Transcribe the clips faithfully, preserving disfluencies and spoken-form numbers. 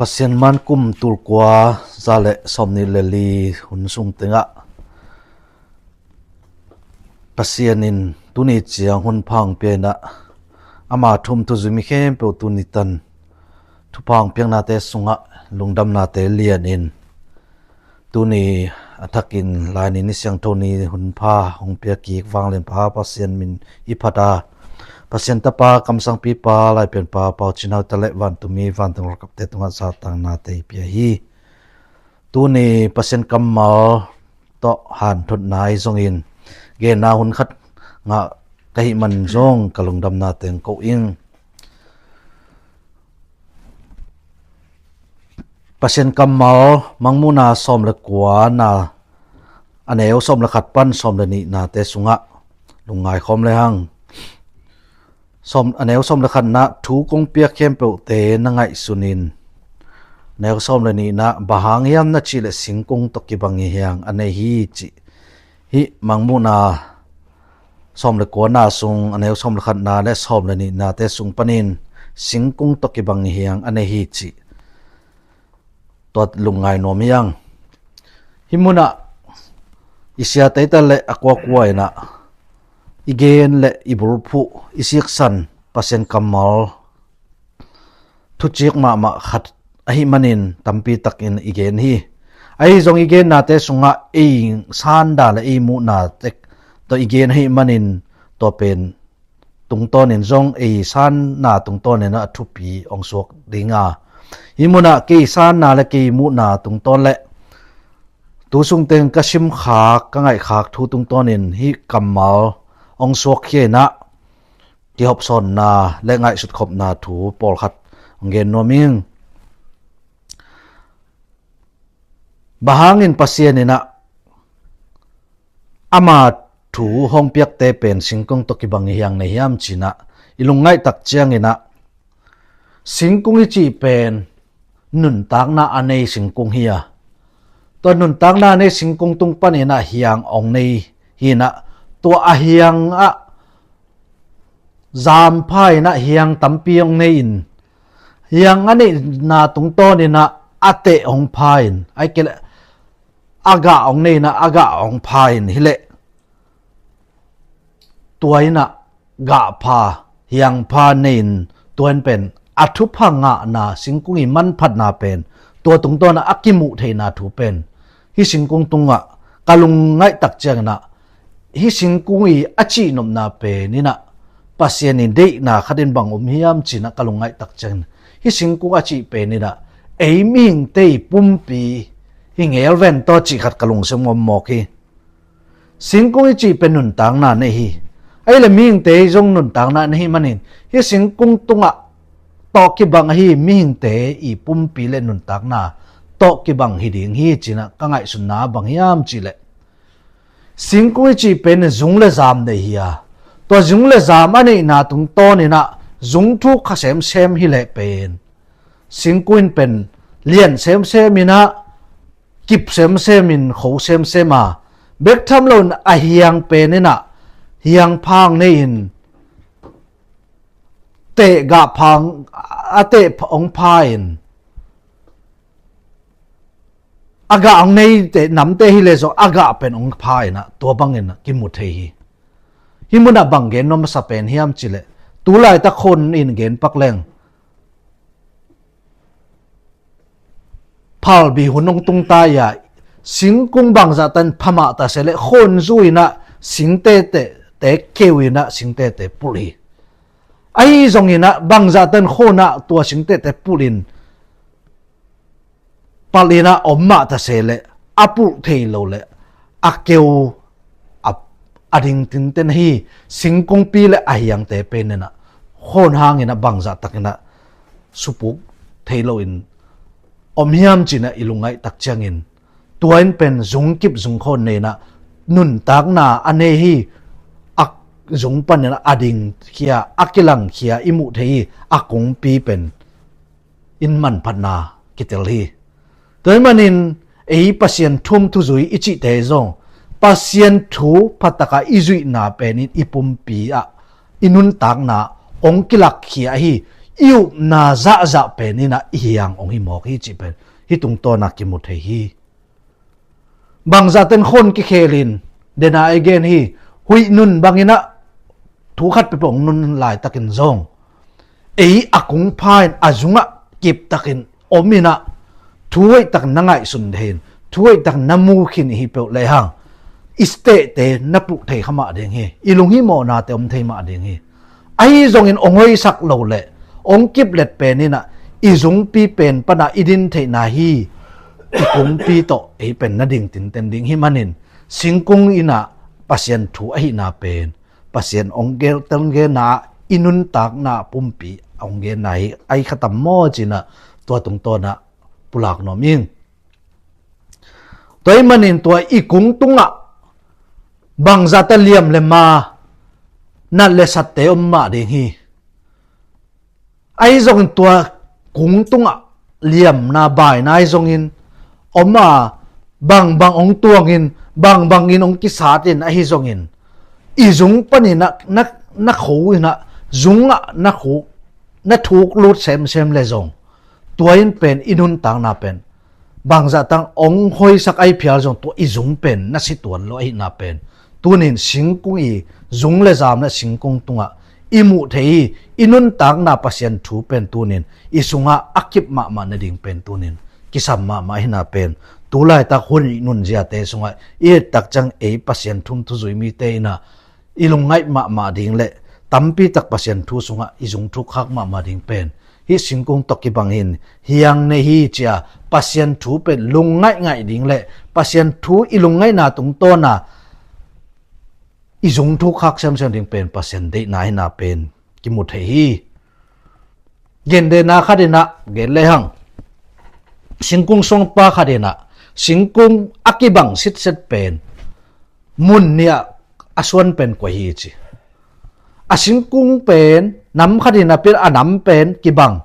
Pasian man kum tulkua za le sawmnih le li hun sung tengah Pasian in tuni ciang hun pha hong pia inah ama thu um thuzui mi khempeuh tuni tan thupha hong piaknate sungah lungdamnate lianin tuni a thakin Laini ni siangtho ni hun pha hong pia kik vanglianpa Pasian min i phat a, Pasian Tapa, kamsangpipa, laipianpa Pau Cin Hau Thang le vantungmi vantung ralkapte tungah zahtaknate i pia hi. Tuni Pasian kammal tawh hanthotna ahi zongin genna hun khat ngah ka hih man zong ka lungdamna teng ko ing. Pasian kammal Mangmuhna sawm le kuana a neu sawm le khat pan sawm le nihnate sungah lungngai khawm le hang. Sawm, a neu sawm le khatna thu kong piak khempeuhte na ngaihsunin. A neu sawm le nihna bang hang hiam na cih leh singkung tawh kibang hi hiang a nei hi cih. Hih Mangmuhna sawm le kuana sung a neu sawm le khatna le sawm le nihnate sung panin singkung tawh kibang hi hiang a nei hi cih. Tua lungngai nuam hiang. Hih munah i siate ta le a kuakua inah i gen le i bulphuh i siksan Pasian kammal thuciik mahmah khat ahih manin tampi takin i gen hi. Ahi zong i gennate sungah ei sanda le ei muhna tek tawh i gen ahih manin tua pen tungtawnin zong ei sanna tungtawnin a thupi hong suak ding a, hih munah kei sanna le kei muhna tungtawn le tu sungteng ka simkhak ka ngaihkhak thu tungtawnin hih kammal hong suakkhia inah kihopsawnna le ngaihsutkhopna thu pawlkhat hong gen nuam ing. Bang hangin Pasian inah ama thu hong piakte pen singkung tawh kibang hi hiang nei hiam cinah i lungngaih tak cianginah singkung i cih pen nuntakna a nei singkung hi a, tua nuntakna a nei singkung tung paninah hiang hong nei hi inah tua a hiangah zampha inah hiang tampi hong nei in hiang a neihna tungtawninah a teh hong pha in a gah hong nei inah a gah hong pha in hileh tua inah gahpha hiangpha nei in tua in pen a thupha ngahna singkung i manphatna pen tua tungtawnah a kimuh theihna thu pen hih singkung tungah ka lungngaih tak cianginah hih singkung i a cihnopna pen inah Pasian i deihna khatin bang om hiam cinah ka lungngaih tak ciangin hih singkung a cih pen inah ei mihingte i pumpi hi ngelven tawh cih khat ka lungsim om mawk hi. Singkung i cih pen nuntakna nei hi. Ahi le mihingte zong nuntakna nei hi manin hih singkung tungah tawh kibang ahi mihingte i pumpi le nuntakna tawh kibang hi ding hi cinah ka ngaihsutna bang hiam cihleh singkung i cih pen zung le zam nei hi a, tua zung le zam a neihna tungtawninah zung thu kha semsem hileh pen singkung in pen lian semsem inah kip semsem in kho semsem a, bek tham loin a hiang pen inah hiangpha hong nei in teh gahpha a teh hong pha in a gah hong nei teh namte hileh zong a gah pen hong pha inah tua bangin kimu thei hi. Hih munah bang gen nuam masa pen hiam cihleh tu laitak khon in gen pak leng phalbi hun hong tungta i a, singkung bangzah tan phamah ta se le khon zu inah singtete te keu inah singtete pulh hi. Ahi zong inah bangzah tan khonah tua singtete pulh in palh inah om mah ta se le a pulh thei lo le a keu a, a ding tinten hi. Singkungpi le a hiangte pen inah khon hang inah bangzah tak inah supuk thei loin om hiam cinah i lungngaih tak ciangin tua in pen zungkip zungkhon nei inah nuntakna a nei hi. A zung pan inah a ding khia a kilang khia i muh thei hi. A kungpi pen in manphatna kitel hi. Tua ahih manin ei Pasian thu um thuzui i cihte zong Pasian thu phataka i zuihna penin i pumpi ah i nuntakna hong kilakkhia ahi. i upna zahzah pen inah i hiang hong hi mawk hi cih pen hih tungtawnah kimu thei hi. Bangzah ten khon kikhel in, dena i gen hi, huih nun banginah thu khat peuhpeuh hong nun laitakin zong ei a kungpha in a zungah kiptakin om inah thu hoihtak na ngaihsun ding hi, thu hoihtak na mu khin hi peuh lehang i state te na puh thei kha mah ding hi, i lunghimawhnate om thei mah ding hi. Ahi zongin hong hoihsak lo le hong kiplet pen inah i zungpi pen panah i din theihna hi. I kungpi tawh ei pen na ding tinten ding hi manin singkung inah Pasian thu ahihna pen Pasian hong gel, hong gelna, i nuntakna pumpi hong gelna hi, ahi khatam maw cinah tua tungtawnah pulak nuam ing. Tua ahih manin tua i kung tungah bangzahta liam le ma, nat le satte om mah ding hi. Ahi zongin tua kung tungah liamna baina ahi zongin om a, bangbang hong tuangin, bangbangin hong kisatin ahi zongin i zung panin na, na, na kho inah zungah na kho, na thuk lut semsem le zong tua in pen i nuntakna pen bangzah tang hong hoihsak ahi phial zong tua i zung pen na si tuan lo ahihna pen tunin singkung i zung le zam le singkung tungah i muh thei hi. I nuntakna Pasian thu pen tunin i sungah a kip mahmah nading pen tunin kisam mahmah ahihna pen tu laitak hun i nunziate sungah i ettak ciang ei Pasian thu um thuzui mite inah i lungngaih mahmah ding le tampitak Pasian thu sungah i zung thukkhak mahmah ding pen hih singkung tawh kibang hin hiang nei hi cia Pasian thu pen lungngaih ngaih ding le Pasian thu i lungngaihna tungtawna i zung thukkhak semsem ding pen Pasian deihna ahihna pen kimu thei hi. Gendena khat inah gen lehang singkung suangpa khat inah singkung a kibang sitset pen mun nih ah a suan pen koi hi ci. A singkung pen nam khat inah pen a nam pen kibang,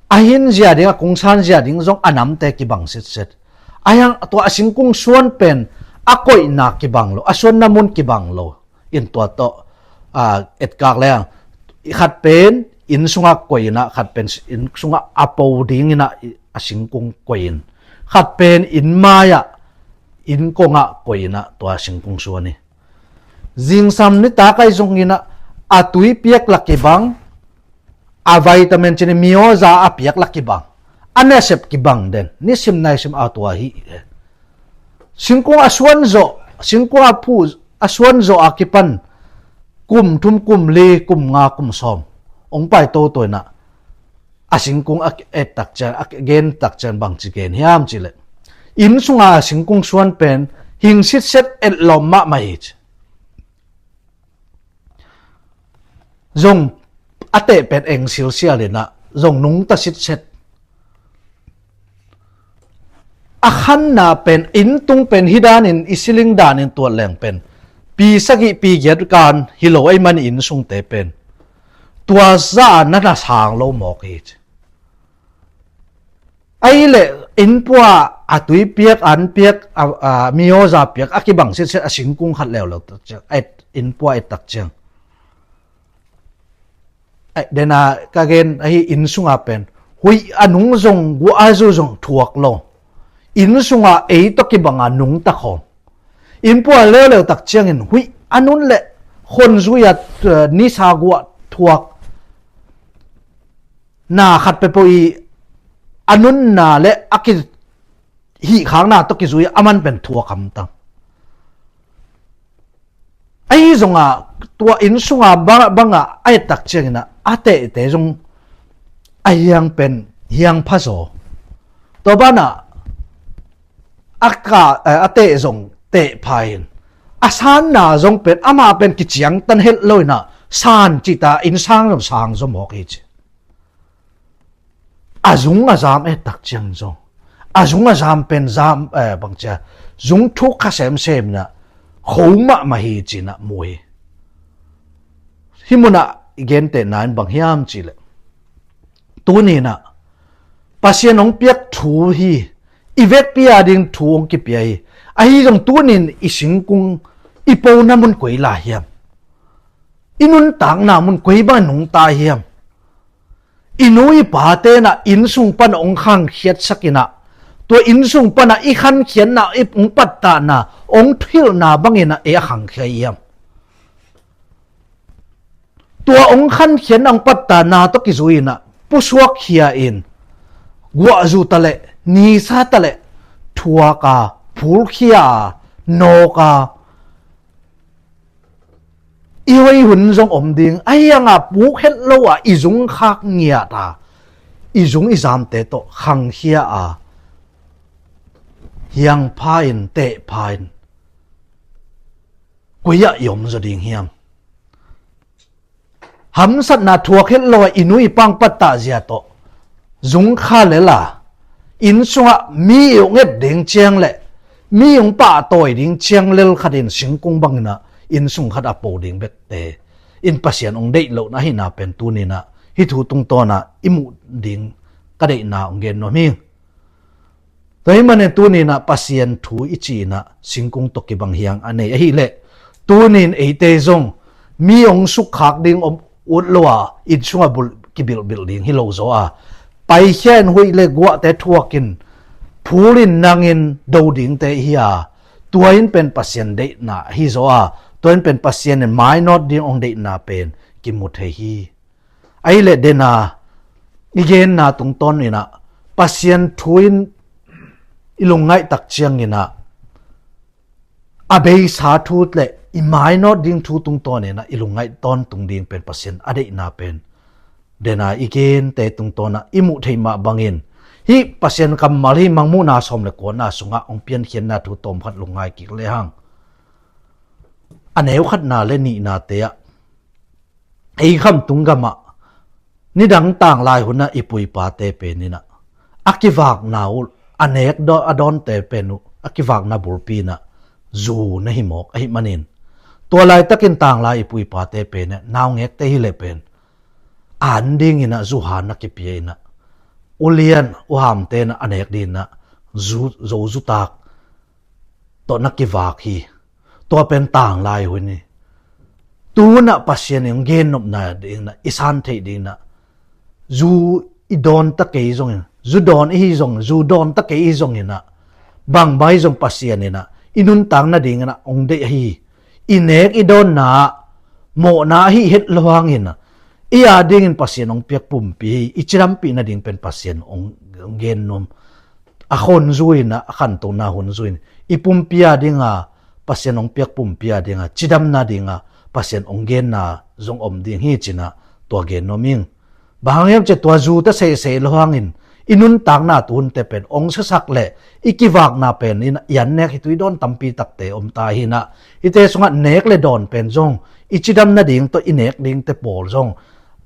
a hin zia ding, a kungsan zia ding zong a namte kibang sitset. Ahi hang tua a singkung suan pen a koihna kibang lo, a suanna mun kibang lo. In tua tawh etkak lehang khat pen inn sungah koi inah, khat pen inn sungah a po ding inah a singkung koi in, khat pen inn mai-ah, inn kongah koi inah tua singkung suan hi. Zingsang nitak ahi zong inah a tui piak la kibang, a vitamin cih ni mioza a piak la kibang, a nasep kibang den, nisim naisim a tua hi. Singkung a suan zawh, singkung a phu a suan zawh a kipan kum thum, kum li, kum nga, kum sawm hong pai toto inah a singkung a ettak ciang, a gentak ciang bangci gen hiam cih leh inn sunga a singkung suan pen hing sitset etlawm mahmah hi ci. Zong a teh pen eng silsial inah zong nungta sitset. A khanna pen inn tung pen hi danin i siling danin tuat leng pen pi sagih pi giat kan hi lo ahi man inn sungte pen tua zah a na na sang lo mawk hi ci. Ahi leh inn pua a tui piak, an piak, a, a mioza piak a kibang sitset a singkung khat leuleu tak ciang, a et, inn pua ettak ciang. Dena ka gen ahi inn sunga pen huih a nung zong guah a zu zong thuak lo. Inn sunga ei tawh kibanga nungta khawm. Inn pua leuleu tak ciangin huih a nun le khonzui a nisa guah thuak na khat peuhpeuh i a nunna le a kihihkhakna tawh kizui a man pen thuak hamtang. Ahi zonga tua inn sunga bangah a ettak ciangin a tehte zong a hiang pen hiang pha zaw. Tua banah a teh zong teh pha in a sanna zong pen amah pen kiciangtan helh lo inah san cihta inn sang zong sang zaw mawk hi ci. A zung a zam ettak ciang zong a zung a zam pen zam, eh, bangcia zung thuk kha semsem inah kho mahmah hi cinah mu hi. Hih munah i gentehna in bang hiam cihleh tuninah Pasian hong piak thu hi. I vekpi a ding thu hong kipia hi. Ahi zong tunin i singkung i pona mun koi lai hiam? I nuntakna mun koi bang nungta hiam? i nu i pate in ah innsung pan hong khangkhiatsak in ah, tua innsung pan ah i khankhiatna, i hong pattahna, hong thuhilhna bangin ah ei a khangkhia hiam? Tua hong khankhiatna, hong pattahna tawh kizui in ah pusuakkhia in, guahzu ta leh, nisa ta leh, thuak a, phulkhia a, nawk a, i hoih hun zong om ding, ahi hang a puk het lo a i zung khak ngiat a, i zung i zamte tawh khangkhia a, hiang pha in, teh pha in, koi ah i om zaw ding hiam? Hamsatna, thuak het lo a i nu i pa hong pattah zia tawh zung kha lel a, innsung ah mi i hong et ding ciang leh mi i hong pahtawi ding ciang lel khat in singkung bangin ah innsung khat a po ding bekte in Pasian hong deih lohna ahihna pen tuni in ah hih thu tungtawn ah i muh ding ka deihna hong gen nuam hi. Tua ahih manin tuni in ah Pasian thu i cih in ah singkung tawh kibang hiang a nei ahih leh, tuni in eite zong mi hong sukkhak ding om, ut lo a, innsung ah bulh kibilhbilh ding hi lo zaw a, paikhia in, huih leh guahte thuak in, phul in, nang in, do dingte i hi a, tua in pen Pasian deihna ahi zaw a, tua in pen Pasian in mainawt ding hong deihna pen kimu thei hi. Ahih leh den a i genna tungtawn in ah Pasian thu in i lungngaih tak ciangin ah a beisa thu leh i mainawt ding thu tungtawn in ah i lungngaih tawntung ding pen Pasian a deihna pen den a i gente tungtawn ah i muh theih mah bangin, hih Pasian kammal, hih Mangmuhna sawm leh kuana sungah hong piankhiatna thu tawm khat lungngai kik lehang, a neu khatna leh nihnate ah, ei khamtung gamah nidang tanglai hun ah i pu i pate pen in ah a kivakna uh, a nek daw-, a dawnte pen uh a kivakna bulpi in ah zu na hi mawk ahih manin, tua laitakin tanglai i pu i pate pen in ah naungekte hi leh pen an dingin ah zu han na kipia in ah, ulian uhamte in ah a nek dingin ah zu, zo zu tak tawh na kivak hi. Tua pen tanglai hun hi. Tu hun ah Pasian in hong gennopna dingin ah i san theih dingin ah, zu i dawn ta kei zongin, zu dawn i hi zong, zu dawn ta kei i hi zongin ah, bangbang hi zong Pasian in ah i nuntak nadingin ah hong deih ahi. I nek i dawnna ah mawhna ahi het lo hangin ah, i a dingin Pasian hong piak pumpi hi. I cidampih nading pen Pasian hong, hong gen nuam. A khonzui in ah, a khantohna hun zui in, i pumpi a ding a, Pasian hong piak pumpi a ding a, cidamna ding a Pasian hong genna zong om ding hi ci-in ah tua gen nuam ing. Bang hang hiam cih leh tua zu ta sehseh lo hangin i nuntakna tu hunte pen hong siasak leh i kivakna pen in ah i an nek hi, tui dawn tampi takte om ta hi in ah, hihte sungah nek leh dawn pen zong, i cidam nading tawh i nek dingte pawl zong,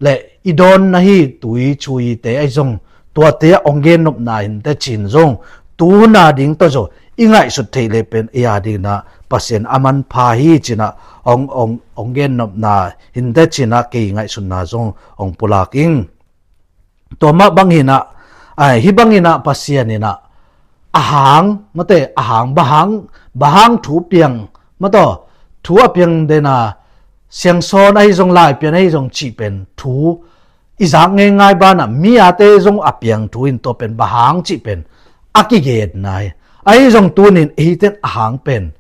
leh i dawn na hi tui, cui te ahi zong, tuate ah hong gennopna hinte ci-in zong, tu hun a ding tawh zong i ngaihsut theih leh pen i a dingin ah Pasian a manpha hi ci-in ah hong, hong, hong gennopna hinte ci-in ah kei ngaihsutna zong hong pulak ing. Tua mah bangin ah, ai, hih bangin ah Pasian in ah a hang, mate, a hang, bang hang, bang hang thu piang, mataw, thu a piang den a, Siangsawn ahi zong, Laipian ahi zong cih pen thu i zak ngeingai banah mi ate zong a piang thu in tua pen bang hang cih pen a kigenna hi. Ahi zong tuni in eite in a hang pen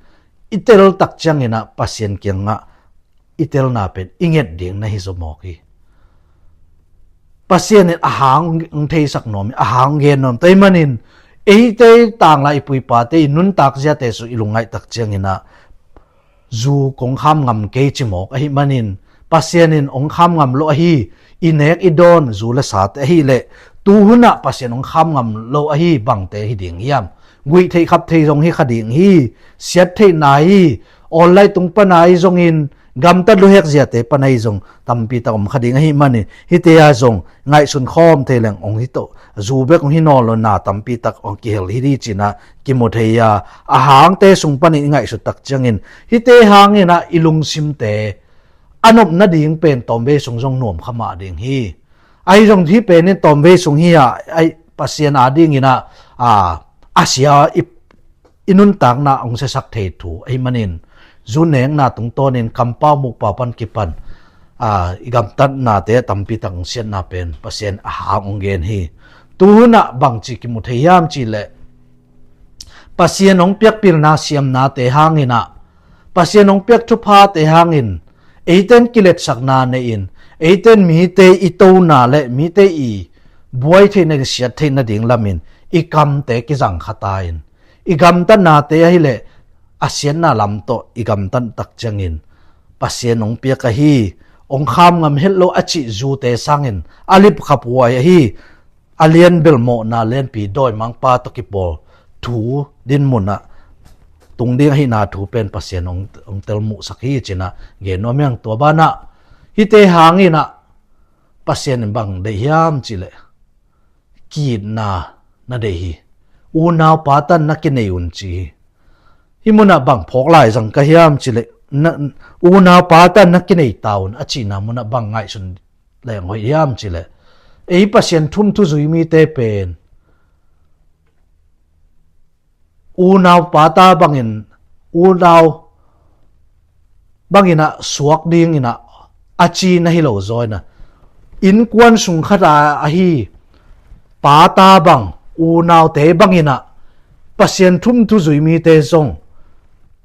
i tel tak ciangin ah Pasian kiangah i telna pen i nget ding na hi zaw mawk hi. Pasian in a hang hong theisak nuam hi, a hang hong gen nuam. Tua ahih manin eite tanglai i pu i pate i nuntak ziate sung i lungngaih tak ciangin ah zu kong kham ngam kei ci mawk ahih manin, Pasian in hong kham ngam lo ahi i nek i dawn zu leh sate ahih leh, tu hun ah Pasian hong kham ngam lo ahi bangte hi ding hiam? Guih theih khap thei zong hi kha ding hi, siat theihna hi, online tung pan ahi zongin, gamtat luhek ziate pan ahi zong tampi tak om kha ding ahih manin, hihte ah zong ngaihsun khawm thei leng hong hi to, zu bek hong hi nawn lo, na tampi tak hong kihel hi ding ci-in ah kimu thei a, a hangte sung panin i ngaihsut tak ciangin, hihte hangin ah i lungsimte a nop nading pen tawmvei sung zong nuam kha mah ding hi. Ahi zong hih pen in tawmvei sung hi a, ai, Pasian a dingin ah, a, a sia i, i nuntakna hong siasak thei thu ahih manin, zu nekna tungtawnin kampau mukpau pan kipan, a, i gamtatnate a tampi tak hong siatna pen Pasian a hang hong gen hi. Tuhunah bangci kimu thei hiam cihleh, Pasian hong piakpilna siamnate hanginah, Pasian hong piak thuphate hangin, eiten kiletsakna nei-in, eiten mite i tona le mite i buai theihna, i siat theihna ding lamin i kamte kizang khata in, i gamtatnate ahileh a siatna lam tawh i gamtat tak ciangin Pasian hong piak ahi, hong kham ngam het lo a cih zute sangin a lipkhaphuai ahi, a lian belmawhna lianpi dawimangpa tawh kipawl thu dinmunah tung ding ahihna thu pen Pasian hong, hong telmuhsak hi cinah gen nuam hiang. Tua banah hihte hanginah Pasian in bang deih hiam cihleh, ki-itna na deih hi. Unau pata na kinei un ci hi. Hih munah bang phawk lai zang ka hiam cihleh, na, unau pata na kinei ta un a cihna munah bang ngaihsun leng hoih hiam cihleh, ei Pasian thum thuzui mite pen unau pata bangin, unau banginah suak dinginah a ci na hi lo zaw inah, innkuan sung khata ahi pata bang, unaute banginah Pasian thum thuzui mite zong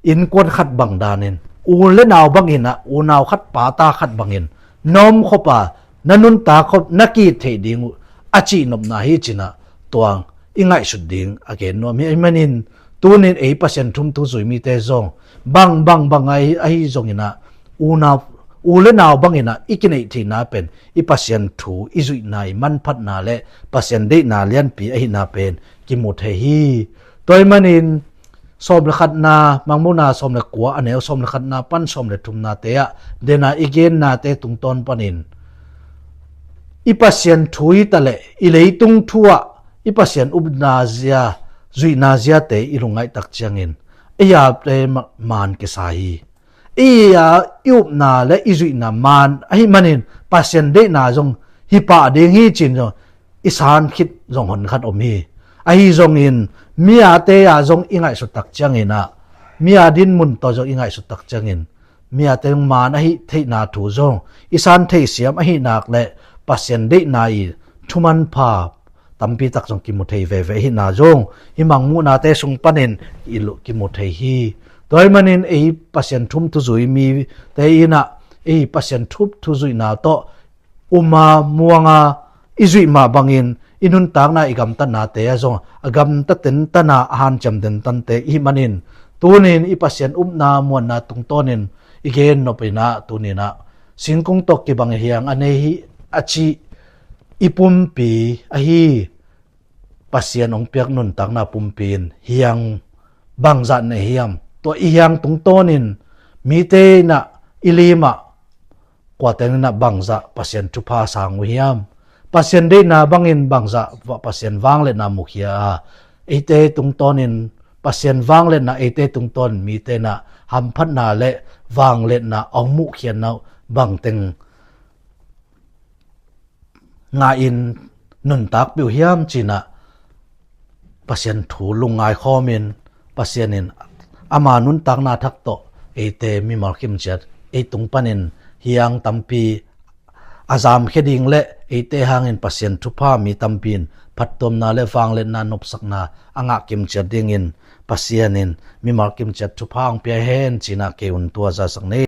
innkuan khat bang danin, u le nau banginah unau khat pata khat bangin na om khop a, na nuntak khop, na ki-it theih ding uh a cihnopna hi cinah tuang i ngaihsut ding a gen nuam hi. Ahih manin tunin ei Pasian thum thuzui mite zong bang bang bang ahi, ahi zonginah unau, u le nau banginah i kineih theihna pen i Pasian thu i zuihna, i manphatna le Pasian deihna lianpi ahihna pen kimu thei hi. Tua ahih manin sawm le khatna, Mangmuhna sawm le kua, a neu sawm le khatna pan sawm le thumnate ah dena i gennate tungtawn panin i Pasian thu hi taleh i leitung thu ah i Pasian upna zia, zuihna ziate i lungngaih tak ciangin ei ate ma-, maan kisa hi. Ei a i upna le i zuihna maan ahih manin Pasian deihna zong hi pah ding hi cin zong i san khit zong honkhat om hi. Ahi zongin mi ate a zong i ngaihsut tak cianginah, mi a dinmun tawh zong i ngaihsut tak ciangin mi ate zong maan ahi theihna thu zong i san theisiam ahi nak le Pasian deihna i thumanpha tampi tak zong kimu thei veve ahihna zong hih Mangmuhnate sung panin i lu-, kimu thei hi. Tua ahih manin ei Pasian thum thuzui mite inah ei Pasian thum thuzuihna tawh um a, muang a, i zuih mah bangin i nuntakna, i gamtatnate ah zong a gamta tentana, a hanciam tentante ihih manin tunin i Pasian upna muanna tungtawnin i gennop inah tuninah singkung tawh kibang hiang a nei hi a cih i pumpi ahi Pasian hong piak nuntakna pumpi in hiang bangzah nei hiam? Tua i hiang tungtawnin mite inah i limah kuate inah bangzah Pasian thupha sang uh hiam? Pasian deihna bangin bangzah va-, Pasian vangliatna mukhia a, eite tungtawnin Pasian vangliatna eite tungtawn mite inah hamphatna le vangliatna a hong muhkhiatna uh bangteng ngahin nuntakpih uh hiam cinah Pasian thu lungngai khawmin Pasian in ama nuntakna thak tawh eite mimal kimciat ei tung panin hiang tampi a zamkhia ding le eite hangin Pasian thupha mi tampi in phattuamna le vangliatna nopsakna a ngah kimciat dingin Pasian in mimal kimciat thupha hong pia hen cinah kei un tua zasak ni.